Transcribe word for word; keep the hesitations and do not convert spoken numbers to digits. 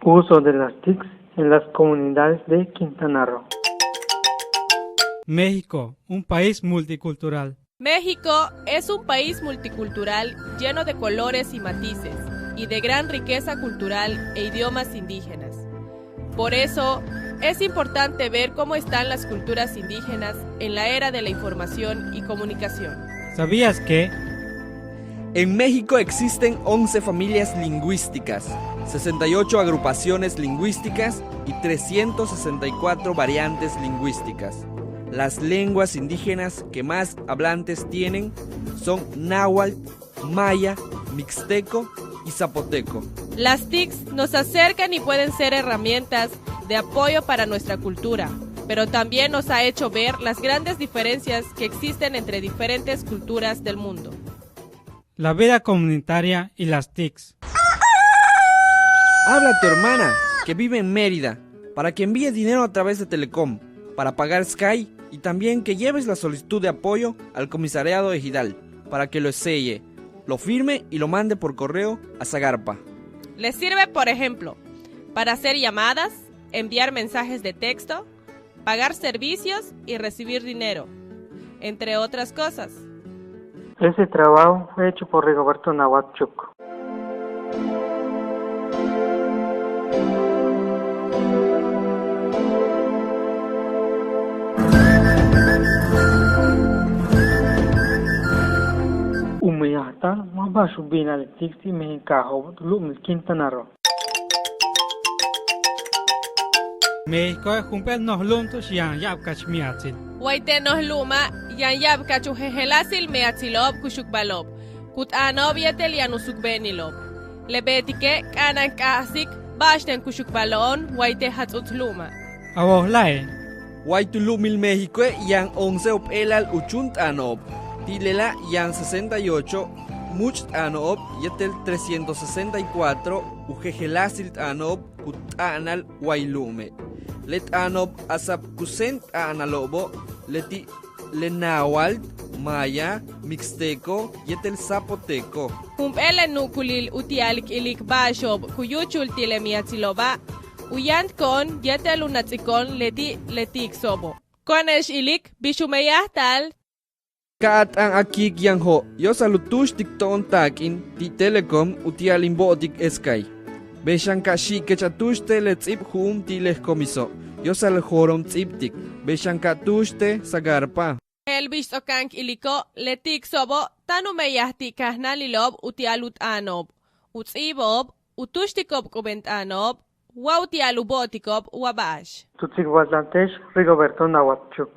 Uso de las tics en las comunidades de Quintana Roo. México, un país multicultural. México es un país multicultural lleno de colores y matices, y de gran riqueza cultural e idiomas indígenas. Por eso, es importante ver cómo están las culturas indígenas en la era de la información y comunicación. ¿Sabías que? En México existen once familias lingüísticas, sesenta y ocho agrupaciones lingüísticas y trescientas sesenta y cuatro variantes lingüísticas. Las lenguas indígenas que más hablantes tienen son náhuatl, maya, mixteco y zapoteco. Las tics nos acercan y pueden ser herramientas de apoyo para nuestra cultura, pero también nos ha hecho ver las grandes diferencias que existen entre diferentes culturas del mundo. La vida comunitaria y las tics. Habla a tu hermana que vive en Mérida para que envíe dinero a través de Telecom para pagar Sky y también que lleves la solicitud de apoyo al comisariado ejidal para que lo selle, lo firme y lo mande por correo a Zagarpa. Le sirve, por ejemplo, para hacer llamadas, enviar mensajes de texto, pagar servicios y recibir dinero, entre otras cosas. Ese trabajo fue hecho por Rigoberto Nahuatl Chuc. U meyajta'al ma' ba'ax u bi'inal le tics ti' mejen kaajo'ob tu lu'umil Quintana Roo. Méxicoe' jump'éel noj lu'um tu'ux yaan ya'ab kach miatsil. Way te' noj lu'uma' yaan ya'ab kach u jejeláasil miatsilo'ob kuxukbalo'ob, ku t'aano'ob yéetel yaan u suukbeenilo'ob. Le beetike' k'a'ana'an k k'a'ajsik ba'ax ten kuxukbalo'on way te' jats'uts lu'uma'. A wojla'e'. Way tu lu'umil Méxicoe' yaan once jump'éelal u chúun t'aano'ob. Ti' lela' yaan sesenta y ocho múuch' t'aano'ob yéetel trescientos sesenta y cuatro u jejeláasil t'aano'ob ku t'a'anal way lu'ume'. Le t'aano'ob asab ku séen t'a'analo'obo' leti' le náhuatl, maya, mixteco yéetel zapoteco. Jump'éel le nu'ukulil uti'al k ilik ba'axo'ob ku yúuchul ti' le miatsilo'oba', u yáantko'on yéetel u nats'iko'on leti' le tiicso'obo'. Ko'one'ex ilik bix u meyajta'al. Ka a t'aan a kiik yaan Jo' yo'osal u túuxtik to'on taak'in ti' Telecom uti'al in bo'otik Sky. Bey xan ka xi'ikech a túuxte' le ts'íib ju'um ti' le Comiso yo'osal jo'olem ts'íibtik. Bey xan ka túux te' Zagarpa. Je'el bix ts'o'oka'an k iliko', le tiicso'obo' táan u meyaj ti' kajnáalilo'ob uti'al u t'aano'ob, u ts'íibo'ob, u túuxtiko'ob k'ubeen t'aano'ob, wa uti'al u bo'otiko'ob wa ba'ax. Tu tsikbalta'al te'ex Rigoberto Nahuatl Chuc.